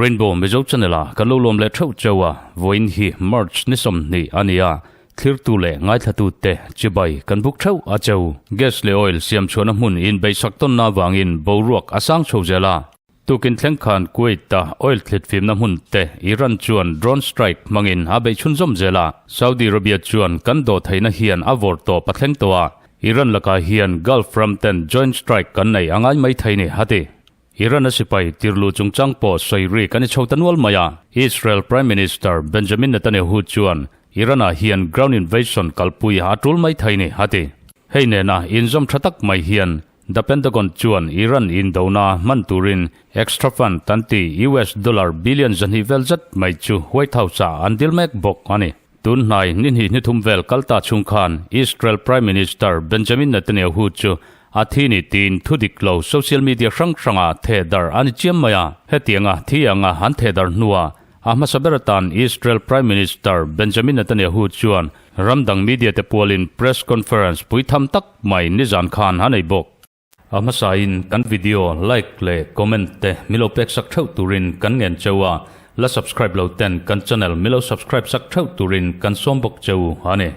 Rainbow Mizo Channel a kan lo lawm leh theuh cheu a, vawiin hi March ni 20 a ni a, thlirtu leh ngaithlatu te chibai kan buk theuh a cheu. Gas leh oil siam chhuahna hmun inbeihsak tawnna avangin boruak a sang chho zel a. Tukin thleng khan Kuwait-a oil thlit fimna hmun te Iran chuan drone strike hmangin a beih chhunzawm zel a. Saudi Arabia chuan kan dawh theihna hian a vawr tawp a thleng tawh a, Iran lakah hian Gulf ram ten joint strike kan nei a ngai mai thei ni, a ti. Iran-a sipai tirlu chungchang pawh sawi rik a ni chho ta nual mai a. Israel Prime Minister Benjamin Netanyahu chuan Iran-ah hian ground invasion kalpui a tul mai thei ni, a ti. Hei nena inzawm tha tak mai hian The Pentagon chuan Iran indona hman turin extra fund an ti US dollar billion 200 vel zet mai chu White House-ah an dil mek bawk a ni. Tun hnai ni hnih ni thum vel kal ta chhung khan Israel Prime Minister Benjamin Netanyahu chu a thi ni tiin thu dik lo social media hrang hrangah theh darh a ni chiam mai a. Hetianga thi anga an theh darh hnuah A hmasa ber atan Israel Prime Minister Benjamin Netanyahu chuan ram dang media te pualin press conference pui tham tak mai nizan khan a nei bawk. A hmasain kan video like leh comment te milo pek sak theuh turin kan ngen cheu a, la subscribe lo ten kan channel milo subscribe sak theuh turin kan sawm bawk cheu a ni.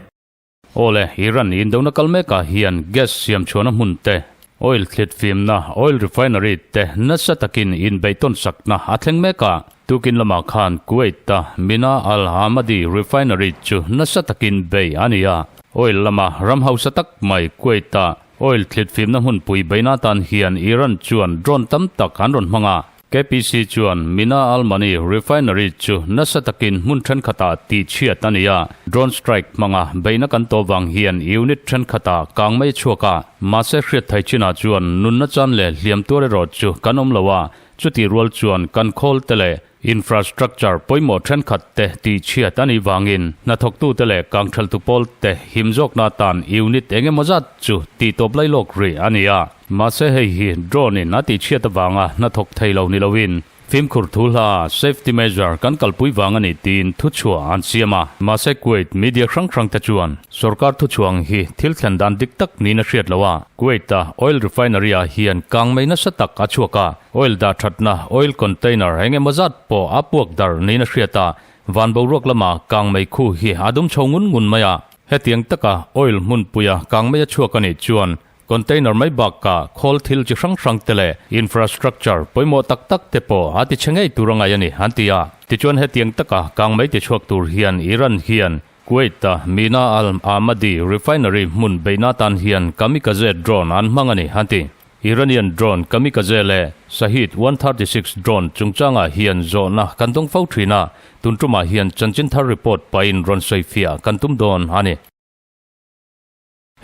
Awle, Iran indona kal mekah hian gas siam chhuahna hmun te, oil thlit fimna, oil refinery, te nasa takin inbeihtawn sakna a thleng mek a. Tukin lamah khan Kuwait-a Mina Al-Ahmadi refinery chu nasa takin bei a ni a. Oil lama ram hausa tak mai Kuwait-a oil thlit fimna hmunpui beina atan hian Iran chuan drone tam tak an rawn hmang a. KPC chuan Mina Al-Mani refinery chu nasa takin hmun thenkhatah tihchhiat a ni a, drone strike hmanga beihna kan tawh vang hian unit thenkhatah kang mai a chhuak a, mahse hriat thei chinah chuan nunna chan leh hliam tuar erawh chu kan awm lo a, chutih rual chuan kan khawl te leh infrastructure pawimawh thenkhat te tihchhiat a nih vangin hnathawktute leh kangthaltu pawl te him zawkna atan unit eng emaw zat chu tihtawp lailawk rih a ni a. Mahse hei hi drone in a tihchhiat avanga hnathawk thei lo ni loin fimkhur thu hla safety measure kan kalpui vang a ni tiin thuchhuah an siam a. Mahse Kuwait media hrang hrang te chuan sorkar thuchhuang hi thil thlen dan dik tak niin a hriat lo a. Kuwait-a oil refinery ah hian kang mai nasa tak a chhuak a, oil dah thatna oil container eng emaw zat pawh a puak dar niin a hriat a, van boruak lama kang mei khu hi a dum chho ngun ngun mai a. Hetiang taka oil hmunpuia kang mei a chhuak a nih chuan Container mai bakah khawl thil chi hrang hrang te leh infrastructure pawimawh tak tak te pawh a ti chhe ngei tur a ngai a ni, an ti a. Tichuan hetiang taka kang mai ti chhuak tur hian Iran hian Kuwait-a Mina Al-Ahmadi refinery hmun beihna atan hian kamikaze drone an hmang a ni, an ti. Iranian drone kamikaze leh Shahed 136 drone chungchangah hian zawhna kan dawng fo thin a, tun tumah hian chanchin thar report pahin rawn sawifiah kan tum dawn a ni.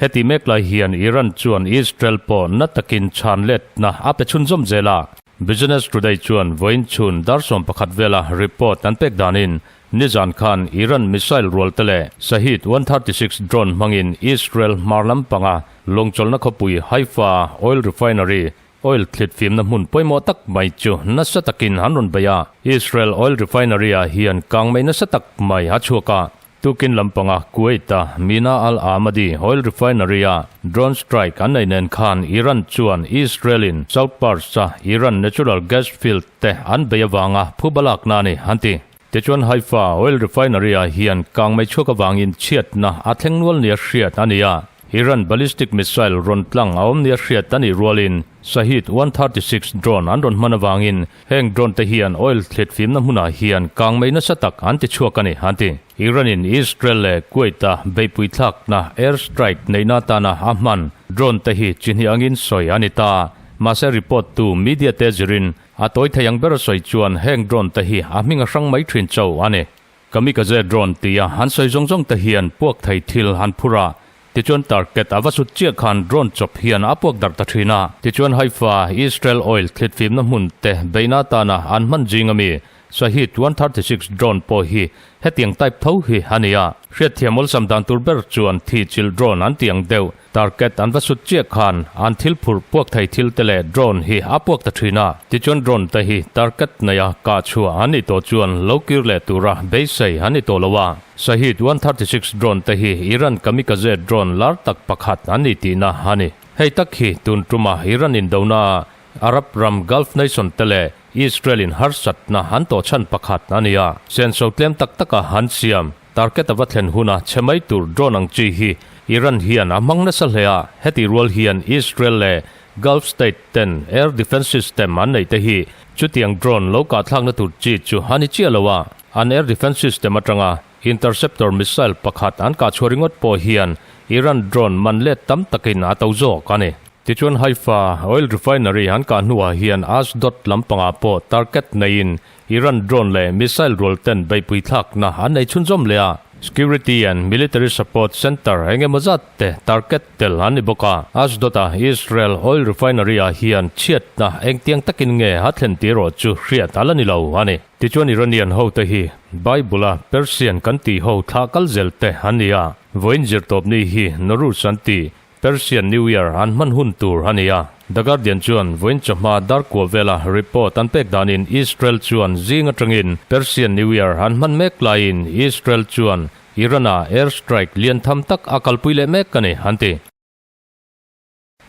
Heti mek lai hian Iran chuan Israel pawh na takin chhan letna a pe chhunzawm zel a. Business Today chuan vawiin chhun dar 11 vela report an pek danin nizan khan Iran missile rual te leh Shahed 136 drone hmangin Israel hmar lampanga lawngchawlhna khawpui Haifa oil refinery oil thlit fimna hmun pawimawh tak mai chu nasa takin an rawn bei a. Israel oil refinery-ah hian kangmei nasa tak mai a chhuak a. Tukin lampanga Kuwait-a Mina Al-Ahmadi oil refinery-a drone strike an nei nen khan Iran chuan Israel-in South Pars-a Iran natural gas field te an bei avanga phuba lakna a ni, an ti. Tichuan Haifa oil refinery-ah hian kangmei chhuak avangin chhiatna a thleng nual nia hriat a ni a. Iran ballistic missile rawn tlang a awm nia hriat a nih rualin Shahed 136 drone an rawn hman avangin heng drone te hian oil thlit fimna hmunah hian kangmei nasa tak an ti chhuak a ni, an ti. Iran-in Israel leh Kuwait-a beihpui thlakna air strike neihna atana a hman drone te hi chi hnih angin sawi a ni ta. Mahse report tu media te zirin a tawi thei ang ber sawi chuan heng drone te hi a hming a hrang mai thin cho a ni. Kamikaze drone tia an sawi zawng zawng te hian puak thei thil an phur a, tichuan target a va sut chiah khan drone chawp hian a puak darh ta thin a. Tichuan Haifa, Israel oil thlit fimna hmun te beihna atana an hman zing ami Shahed 136 drone pawh hi hetiang type tho hi a ni a. Hriatthiam awlsam dan tur ber chuan thi chilh drone an ti ang deuh. Target an va sut chiah khan an thil phurh puak thei thil te leh drone hi a puak ta thin a. Tichuan drone te hi target neia kah chhuah an nih tawh chuan lo kir leh tura beisei an ni tawh lo a. Shahed 136 drone te hi Iran kamikaze drone lar tak pakhat an ni tihna a ni. Hei tak hi tun tuma Iran indona a Arab ram Gulf nation te leh Israel in harsatna an tawh chhan pakhat a ni a. Senso tlem tak taka an siam Target a va thlen huna chhe mai tur drone ang chi hi Iran hian a hmang nasa hle a, heti rual hian Israel leh Gulf state ten air defence system an neih te hi chutiang drone lo kahthlakna tur chi chu a ni chiah lo a, an air defence system atanga interceptor missile pakhat an kahchhuah ringawt pawh hian Iran drone man let tam takin a to zawk a ni. Tichuan Haifa oil refinery an kah hnuah hian Ashdod lampangah pawh target neiin Iran drone leh missile rual ten beihpui thlakna an nei chhunzawm leh a, Security and Military Support Center eng emaw zat te target tel an ni bawk a. Ashdod-a Israel oil refinery-ah hian chhiatna engtiang takin nge a thlen tih erawh chu hriat a la ni lo a ni. Tichuan Iranian hote hi Bible-a Persian kan tih ho thlah kal zel te an ni a, vawiin zirtawpni hi Nowruz an ti. Persian New Year an hman hun tur a ni a, The Guardian chuan vawiin chawhma darkua vela report an pek danin Israel chuan zing atangin Persian New Year an hman mek laiin Israel chuan Iran-a air strike lian tham tak a kalpui leh mek a ni, an ti.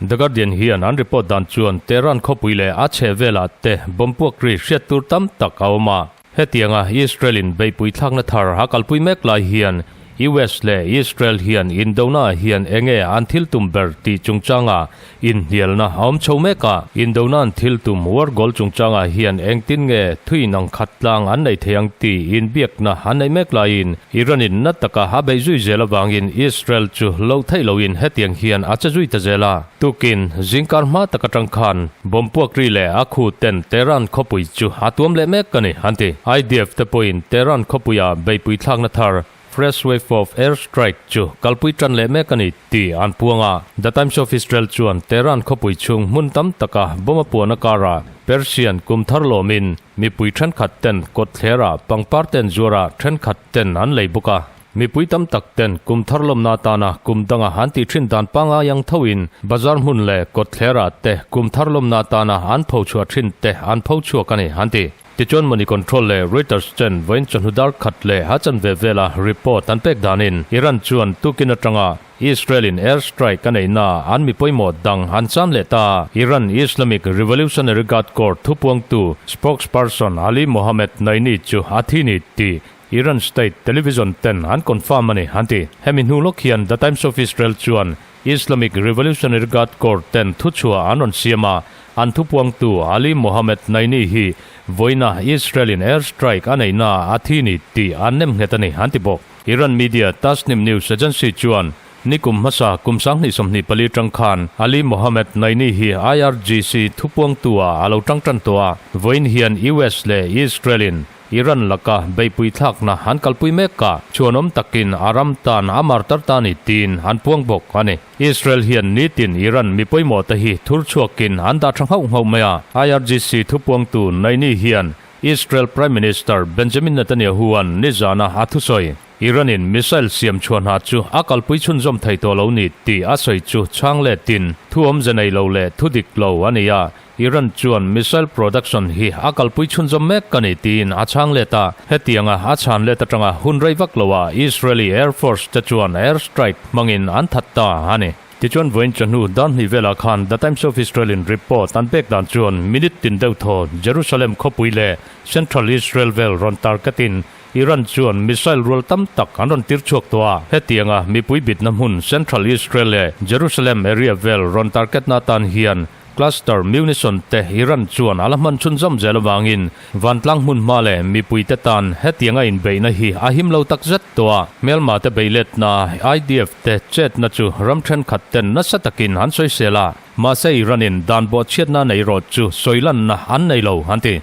The Guardian hian an report dan chuan Tehran khawpui leh a chheh velah te bomb puak ri hriat tur tam tak a awm a. Hetianga Israel-in beihpui thlakna thar a kalpui mek lai hian US leh Israel hian indona hian enge an thil tum ber tih chungchanga inhnialna a awm chho mek a. Indona an thil tum war goal chungchangah hian engtin nge thuin ang khat tlang an nei thei ang tih inbiakna an neih mek laiin Iran-in na taka a beih zui zel avangin Israel chu loh theih loin hetiang hian a che zui ta zel a. Tukin, zingkar hma tak atang khan bomb puak ri leh a khu ten Tehran khawpui chu a tuam leh mek a ni, an ti. IDF te pawhin Tehran khawpuia beihpui thlakna thar Fresh Wave of Air Strike chu kalpui tan leh mek a ni tih an puang a. The Times of Israel chuan Tehran khawpui chhung hmun tam taka bomb a puan a karah Persian kum thar lawmin mipui thenkhat ten kawtthlerah pangpar ten zuarah thenkhat ten an lei bawk a. Mipui tam tak ten kum thar lawmna atana kum danga an tih thin dan pangngai ang thoin bazar hmun leh kawtthlerah te kum thar lawmna atana an pho chhuah thin te an pho chhuak a ni, an ti. Tichuan Money Control leh Reuters ten vawiin chawhnu dar khat leh a chanve vela report an pek danin Iran chuan tukin atanga Israel in air strike a neihna an mi pawimawh dang an chan leh ta. Iran Islamic Revolutionary Guard Corps thupuangtu spokesperson Ali Mohammed Naini chu a thi ni tih Iran state television ten an confirm a ni, an ti. Hemi hnu lawk hian The Times of Israel chuan Islamic Revolutionary Guard Corps ten thuchhuah an rawn siam a, an thupuangtu Ali Mohammed Naini hi vawiina Israel-in air strike a neihna a thi ni tih an nem nghet a ni, an ti bawk. Iran media Tasnim News Agency chuan nikum hmasa kum 2024 tang khan Ali Mohammed Naini hi IRGC thupuangtu-ah a lo tang tan tawh a, vawiin hian US leh Israel-in Iran laka beihpui thlakna an kalpui mek a, chhuanawm takin a ram tan a martar ta ni tiin an puang bawk a ni. Israel hian nitin Iran mi pawimawh te hi thur chhuakin an dah tha nghauh nghauh mai a. IRGC thupuangtu Naini hian Israel Prime Minister Benjamin Netanyahu-a'n nizana a thusawi, Iran-in missile siam chhuah hna chu a kalpui chhunzawm thei tawh lo ni tih a sawi chu chhang letin thu awmze nei lo leh thu dik lo a ni a. Iran chuan missile production hi a kalpui chhunzawm mek a ni tiin a chhang let a. Hetianga a chhan let atanga hun rei vak loah Israeli Air Force te chuan air strike hmangin an that ta a ni. Tichuan vawiin chawhnu dar hnih velah khan The Times of Israel-in report an pek dan chuan minute tin deuh thaw Jerusalem khawpui leh Central Israel vel rawn targetin Iran chuan missile rual tam tak an rawn tir chhuak tawh a, hetianga mipui bitna hmun Central Israel leh Jerusalem area vel rawn targetna atan hian cluster munition te Iran chuan a la hman chhunzawm zel avangin vantlang hmun hma leh mipuite tan hetianga inbeihna hi a him lo tak zet tawh a. Hmelma te beiletna IDF te chetna chu ram thenkhat ten nasa takin an sawisel a, mahse Iran-in dan bawhchhiatna nei rawh chu sawilanna an nei lo an ti.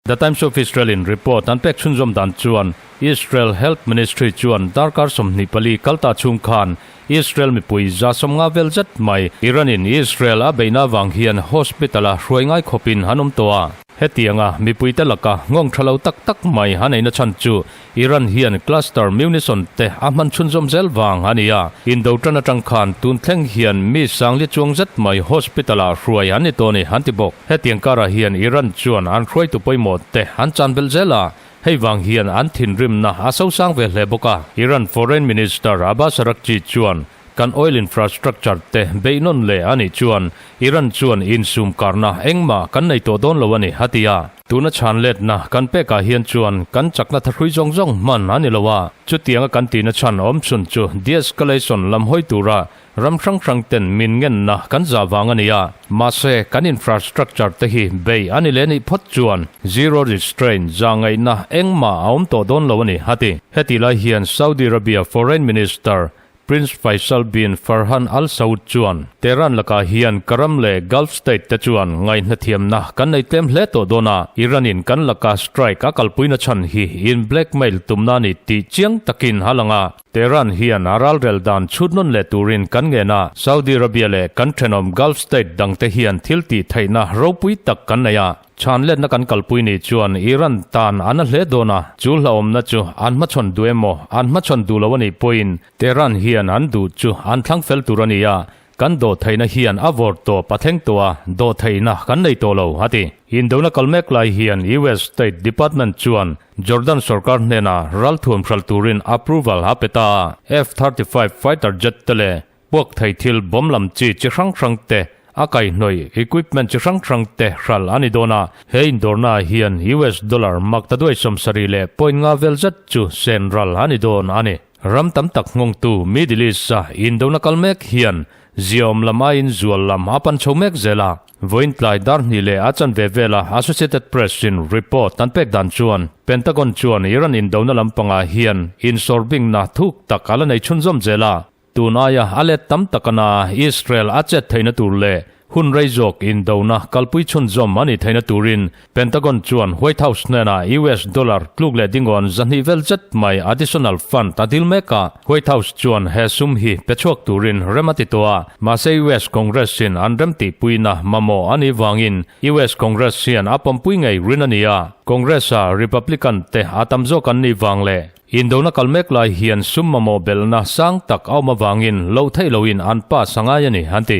The Times of Israel-in report an pek chhunzawm dan chuan Israel Health Ministry chuan darkar 24 kal ta chhung khan Israel mipui 150 vel zet mai Iran-in Israel a beihna avang hian hospital-a hruai ngai khawpin an awm tawh a. Hetianga mipuite laka nghawng tha lo tak tak mai a neihna chhan chu Iran hian cluster munition te a hman chhunzawm zel vang a ni a. Indo tan atang khan tun thleng hian mi sangli chuang zet mai hospital ah hruai an ni tawh a ni an ti bawk. Hetiang karah hian Iran chuan an hruaitu pawimawh te an chan belh zel a, hei vang hian an thinrimna a sosang ve hle bawk a. Iran Foreign Minister Abbas Araghchi chuan Kan oil infrastructure te beih nawn leh a nih chuan Iran chuan insum karna engmah kan nei tawh dawn lo a ni, a ti a. Tuna chhan letna kan pekah hian chuan kan chakna thahrui zawng zawng hman a ni lo a, chutianga kan tihna chhan awm chhun chu de-escalation lam hawi tura ram hrang hrang ten min ngenna kan zah vang a ni a. Mahse, kan infrastructure te hi bei a ni leh nih phawt chuan zero restraint zahngaihna engmah a awm tawh dawn lo a ni, a ti. Hetih lai hian Saudi Arabia Foreign Minister Prince Faisal bin Farhan Al Saud chuan, Tehran lakah hian ka ram leh Gulf state te chuan ngaihnathiamna kan nei tlem hle tawh dawn a, Iran-in kan laka strike a kalpuina chhan hi in blackmail tumna a ni tih chiang takin a lang a. Tehran hian a ralrel dan chhut nawn leh turin kan ngen a, Saudi Arabia leh kan thenawm Gulf state dangte hian thil tih theihna ropui tak kan nei a. Chhanletna kan kalpui ni chuan Iran tan a na hle dawn a, chu hlauhawmna chu an hmachhawn duh emaw, an hmachhawn duh lo a nih pawhin Tehran hian an duh chu an thlang fel tur a ni a, kan dawhtheihna hian a vawr tawp a thleng tawh a, dawhtheihna kan nei tawh lo, a ti. Indona kal mek lai hian US State Department chuan Jordan sorkar hnenah ralthuam hralh turin approval a pe ta a, F-35 fighter jet te leh Puak thei thil bawm lam chi chi hrang hrang te, a kaihhnawih equipment chi hrang hrang te hralh a ni dawn a, he indawrna ah hian US dollar mak ta duai 70.5 vel zet chu sen ral a ni dawn a ni. Ram tam tak nghawngtu Middle East a indona kal mek hian ziaawm lam aiin zual lam a pan chho mek zel a, vawiin tlai dar hnih leh a chanve vela Associated Press in report an pek dan chuan Pentagon chuan Iran indona lampangah hian insawrbingna thuk tak a la nei chhunzawm zel a, Tun aia a let tam tak ana Israel a chet theihna tur leh hun rei zawk indona kalpui chhunzawm a nih theihna turin Pentagon chuan White House hnenah US dollar tluk leh dingawn 200 vel zet mai additional fund a dil mek a. White House chuan he sum hi pe chhuak turin rem a ti tawh a, mahse US Congress in an remtihpuina mamawh a nih vangin US Congress hian a pawmpui ngei rin a ni a. Congress-a Republican te a tam zawk an nih vang leh Indona kal mek lai hian sum mamawh belhna sang tak a awm avangin loh theih loin an pass a ngai a ni, an ti.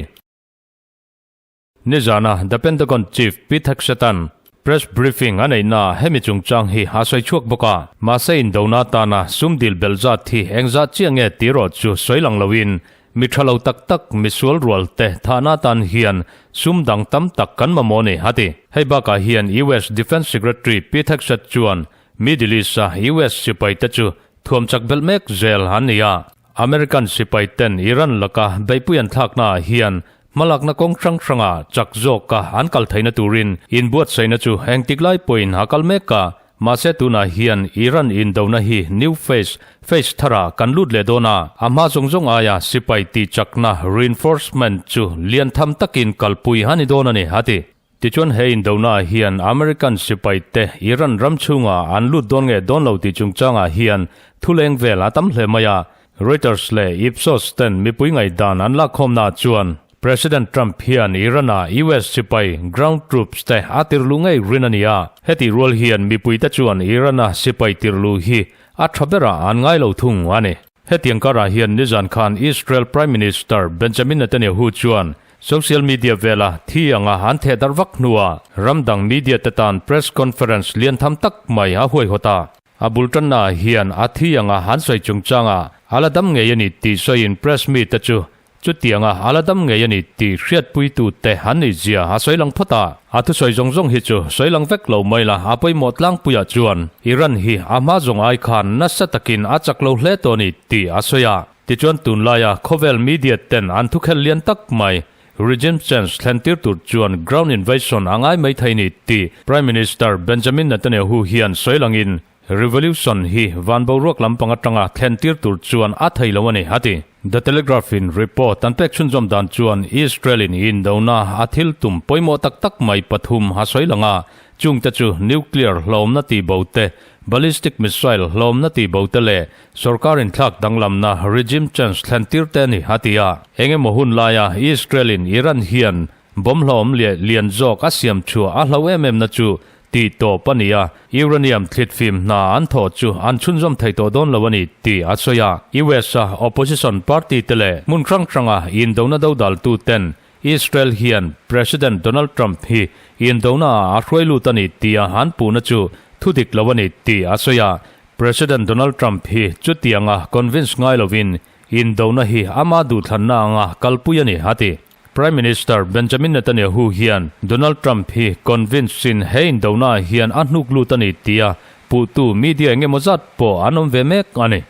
Nizana The Pentagon Chief Pete Hegseth-a'n press briefing a neihnaah hemi chungchang hi a sawi chhuak bawk a. Mahse indona atana sum dil belh zat hi engzah chiah nge tih erawh chu sawi lang loin mi tha lo tak tak misual rual te thahna atan hian sum dang tam tak kan mamawh a ni, a ti. Hei bakah hian US Defence Secretary Pete Hegseth chuan Middle East-a US sipaite chu thuam chak belh mek zel an ni a. American sipaiten Iran laka beihpui an thlaknaah hian hmalakna kawng hrang hranga chak zawka an kal theihna turin inbuatsaihna chu engtik lai pawhin a kal mek a. Mahse tunah hian Iran indona hi new phase, phase tharah kan lut leh dawn a. A hma zawng zawng aia sipai tihchakna, reinforcement, chu lian tham takin kalpui a ni dawn a ni, a ti. Tichuan he indona hian American sipai te Iran ram chhungah an lut dawn nge dawn lo tih chungchangah hian thuleng vel a tam hle mai a. Reuters leh Ipsos ten mipui ngaihdan an lakkhawmnaah chuan President Trump hian Iran-ah US sipai ground troops te a tirhluh ngei rin a ni a. Hetih rual hian mipuite chuan Iran-a sipai tirhluh hi a tha berah an ngai lo thung a ni. Hetiang karah hian nizan khan Israel Prime Minister Benjamin Netanyahu chuan Social media vela thi anga an theh darh vak hnuah ram dang media te tan press conference lian tham tak mai a huaihawt a. A bul tannaah hian a thi anga an sawi chungchangah a la dam ngei a ni tih sawiin press mi te chu chutianga a la dam ngei a ni tih hriatpuitu te an nih zia a sawi lang phawt a. A thusawi zawng zawng hi chu sawi lang vek lo mai la, a pawimawh tlangpuiah chuan Iran hi a hma zawng ai khan nasa takin a chak lo hle tawh a ni tih a sawi a. Tichuan tunlaia khawvel media ten an thukhel lian tak mai regime change thlen tir tur chuan ground invasion a ngai mai thei ni tih Prime Minister Benjamin Netanyahu hian sawi langin revolution hi van boruak lampang atanga thlen tir tur chuan a thei lo a ni a ti. The Telegraph in report an pek chhunzawm dan chuan Israel in indona a thil tum pawimawh tak tak mai pathum a sawi lang a, chungte chu nuclear hlawmna tihbo te, ballistic missile hlawmna tihbo te leh Sorkar inthlak danglamna, regime change, thlen tir te a ni, a ti a. Eng emaw hun laia Israel-in Iran hian Bomb hlauhawm leh lian zawk a siam chhuah a hlo em em na chu tih tawp a ni a, uranium thlitfim hna an thawh chu an chhunzawm thei tawh dawn lo a ni tih a sawi a. US a opposition party te leh hmun hrang hranga indona dodaltu ten Israel hian President Donald Trump hi indona ah a hruai lut a ni tia an puhna chu thu dik lo a ni tih a sawi a. President Donald Trump hi chutianga convince ngai lovin indona hi ama duhthlanna anga kalpui a ni a ti. Prime Minister Benjamin Netanyahu hian Donald Trump hi convince in he indona ah hian a hnuk lut a ni tia puhtu media eng emaw zat pawh an awm ve mek a ni.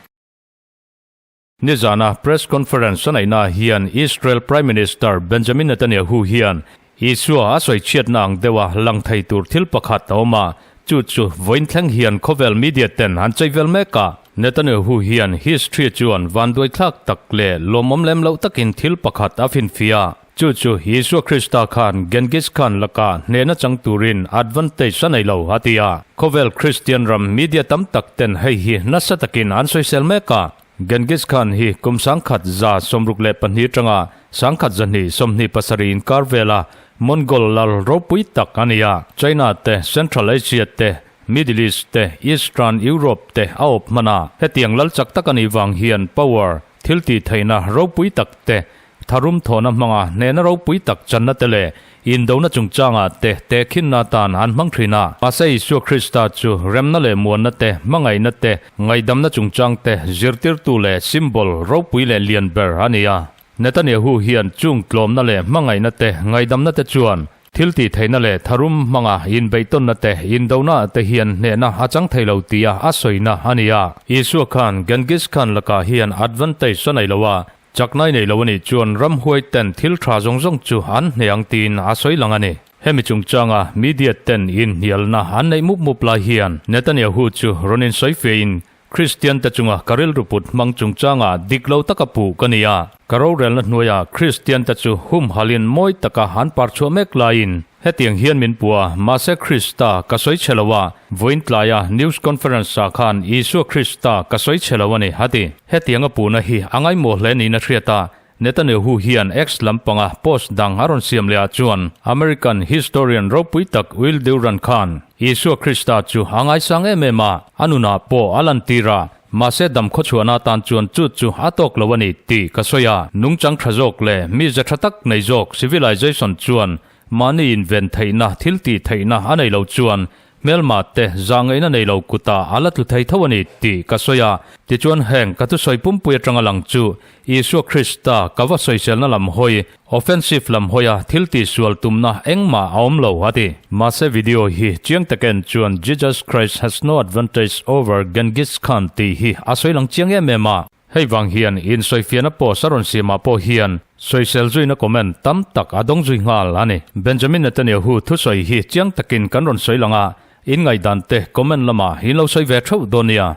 Nizana press conference a neihna ah hian Israel Prime Minister Benjamin Netanyahu hian Isua a sawi chhiatna ang deuha lang thei tur thil pakhat a awm a, chu chu vawiin thleng hian khawvel media ten an chei vel mek a. Netanyahu hian history chuan vanduai thlak tak leh lawmawm lem loh takin thil pakhat a finfiah. Chu chu Isua Krista khan Genghis Khan lakah hnehna chang turin advantage a nei lo a ti a. Khawvel Kristian ram media tam tak ten hei hi nasa takin an sawisel mek a. Genghis Khan hi kum 1962 atanga 1227 inkar vela Mongol lal ropui tak a ni a. China te, Central Asia te, Middle East te, Eastern Europe te a awp hman a, hetiang lal chak tak a nih vang hian power, thil tih theihna ropui tak te, tharum thawhna hmanga hnehna ropui tak channa te leh indona chungchangah te tehkhinna atan an hmang thin a. Mahse Isua Krista chu remna leh muanna te, hmangaihna te, ngaihdamna chungchang te zirtirtu leh symbol ropui leh lian ber a ni a. Netanyahu hian chung tlawmna leh hmangaihna te, ngaihdamna te chuan Thil tih theihna leh tharum hmanga inbeihtawnna te, indona te hian hnehna a chang thei lo tia a sawina a ni a. Isua khan Genghis Khan lakah hian advantage a nei lo a, chaknai nei lo a nih chuan ramhuai ten thil tha zawng zawng chu an hneh ang tiin a sawi lang a ni. Hemi chungchanga media ten inhnialna an neih mup mup lai hian Netanyahu chu rawn insawi fein Kristian te chunga ka rilru put hmang chungchanga dik lo taka puh ka ni a, ka rorelna hnuaia Kristian te chu humhalin mawi taka an par chhuah mek laiin hetiang hian min puh a, mahse Krista ka sawi chhe lo a, vawiin tlaia news conference ah khan Isua Krista ka sawi chhe lo a ni a ti. Hetianga puhna hi a ngaimawh hle niin a hriat a, Netanyahu hian X lampanga post dang a rawn siam leh ah chuan American historian ropui tak Will Durant khan Isua Krista chu a ngaisang em em a, a nunah pawh a lantir a, mahse dam khawchhuahna atan chuan chu chu a tawk lo a ni tih ka sawi a, nungchang tha zawk leh mize tha tak nei zawk civilization chuan mahni inven theihna thil tih theihna a nei lo chuan Hmelma te zahngaihna nei lo kutah a la tlu thei tho a ni tih ka sawi a, tichuan heng ka thusawi pumpui atanga lang chu Isua Krista ka va sawiselna lam hawi, offensive lam hawia thil tihsual tumna engmah a awm lo a ti. Mahse video hi chiang taken chuan Jesus Christ has no advantage over Genghis Khan tih hi a sawi lang chiang em em a. Hei vang hian insawifiahna post a rawn siamah pawh hian sawisel zuina comment tam tak a dawng zui nghal a ni. Benjamin Netanyahu thusawi hi chiang takin kan rawn sawi lang a, in ngaihdan te comment lamah in lo sawi ve theuh dawn nia.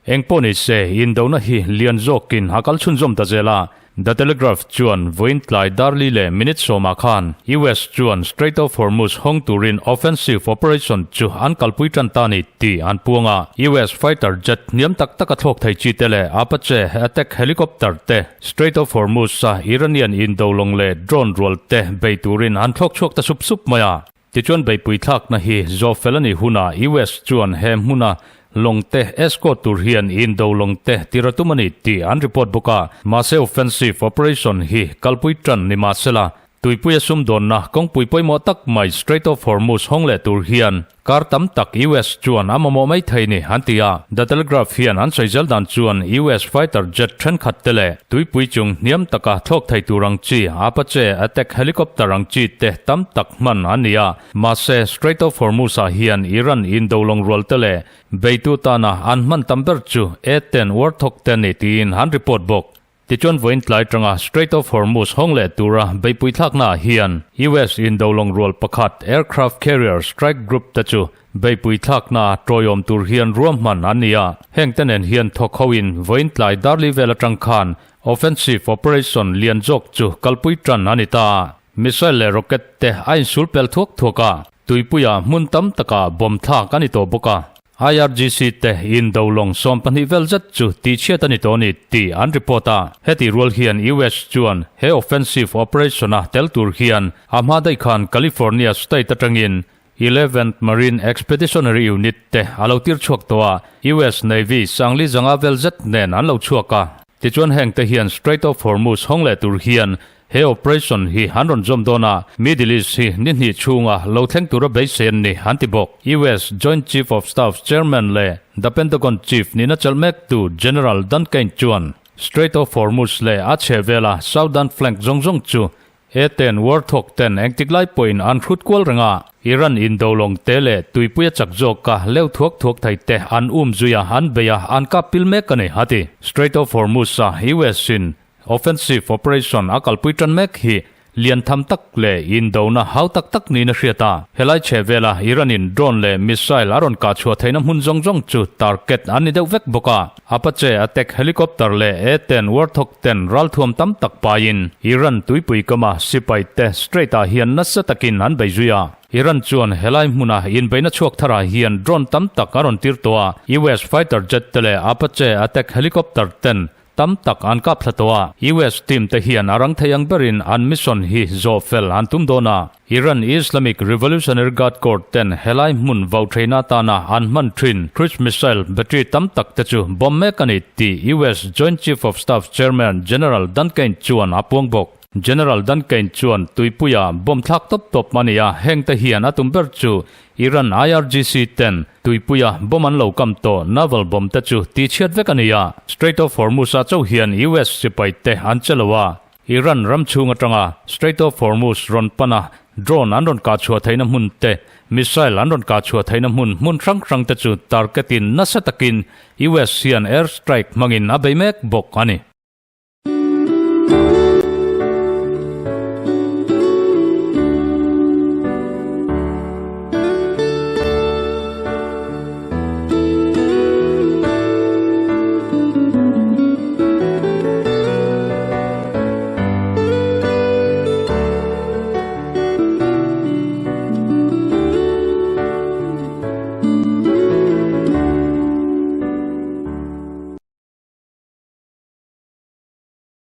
Engpawh ni se, indona hi lian zawkin a kal chhunzawm ta zel a, The Telegraph chuan vawiin tlai darli leh minute sawmah khan US chuan Strait of Hormuz hawng turin offensive operation chu an kalpui tan ta ni tih an puang a. US fighter jet hniam tak taka thlawk thei chi te leh Apache attack helicopter te Strait of Hormuz-a Iranian indo lawng leh drone rual te bei turin an thlawk chhuak ta sup sup mai a. Tichuan beihpui thlakna hi zawh fel a nih hunah US chuan he hmuna lawng te escort tur hian indo lawng te tir a tum a ni tih an report bawk a. Mahse offensive operation hi kalpui tan ni mahsela tuipuia sumdawnna kawngpui pawimawh tak mai Strait of Hormuz hawng leh tur hian kar tam tak US chuan a mamawh mai thei ni an ti a. The Telegraph hian an sawi zel dan chuan US fighter jet thenkhat te leh tuipui chung hniam taka thlawk thei tur ang chi Apache attack helicopter ang chi te tam tak hman a ni a. Mahse, Strait of Hormuz-ah hian Iran indo lawng rual te leh beitu tana an hman tam ber chu A-10 Warthog te a ni tiin an report bawk. Tichuan vawiin tlai tanga Strait of Hormuz hawng leh tura beihpui thlaknaah hian US indo lawng rual pakhat aircraft carrier strike group te chu beihpui thlaknaa tawiawm tur hian ruahman an ni a. Heng te nen hian thawk hoin vawiin tlai darli vel atang khan offensive operation lian zawk chu kalpui tan a ni ta. Missile leh rocket te a insul pel thuak thuak a, tuipuia hmun tam takah bomb thlak a ni tawh bawk a. IRGC te indo lawng 12 vel zet chu tihchhiat a ni tawh a ni tih an report a. Heti rual hian US chuan he offensive operation-a tel tur hian a hma daih khan California state atangin Eleventh Marine Expeditionary Unit te a lo tir chhuak tawh a, US Navy sangli zanga vel zet nen an lo chhuak a. Tichuan heng te hian Strait of Hormuz hawng leh tur hian he operation hi an rawn zawm dawn a, Middle East hi ni hnih chhunga lo thleng tura beisei an ni an ti bawk. US Joint Chief of Staff Chairman leh The Pentagon Chief nihna chelh mektu General Dan Caine chuan Strait of Hormuz leh a chhehvela Southern Flank zawng zawng chu E ten Warthog ten engtik lai pawhin an hrut kual reng a, Iran indo lawng te leh tuipuia chak zawka leu thuak thuak thei te an um zui a, an bei a, an kap pil mek a ni, a ti. Strait of Hormuz-a US-in offensive operation a kalpui tan mek hi lian tham tak leh indona hau tak tak niin a hriat a. Helai chhehvela Iran-in drone leh missile a rawn kah chhuah theihna hmun zawng zawng chu target an ni deuh vek bawk a. Apache attack helicopter leh A-10 Warthog ten ralthuam tam tak paiin Iran tuipui kama sipai te strait ah hian nasa takin an bei zui a. Iran chuan helai hmuna inbeihna chhuak tharah hian drone tam tak a rawn tir tawh a, US fighter jet te leh Apache attack helicopter ten tam tak an kap thla tawh a. US team te hian a rang thei ang berin an mission hi zawh fel an tum dawn a. Iran Islamic Revolutionary Guard Corps ten helai hmun vau theihna atana an hman thin Cruise missile battery tam tak te chu bomb mek a ni tih US Joint Chief of Staff Chairman General Dan Caine chuan a puang bawk. General Dan Caine chuan tuipuia bomb thlak tawp tawp a ni a, heng te hian a tum ber chu Iran IRGC ten tuipuia bomb an lo kam tawh naval bomb te chu tihchhiat vek a ni a. Strait of Hormuz-ah chauh hian US sipai te an che lo a, Iran ram chhung atanga Strait of Hormuz rawn pan a, drone an rawn kah chhuah theihna hmun te, missile an rawn kah chhuah theihna hmun hmun hrang hrang te chu target in nasa takin US hian air strike hmangin a bei mek bawk a ni.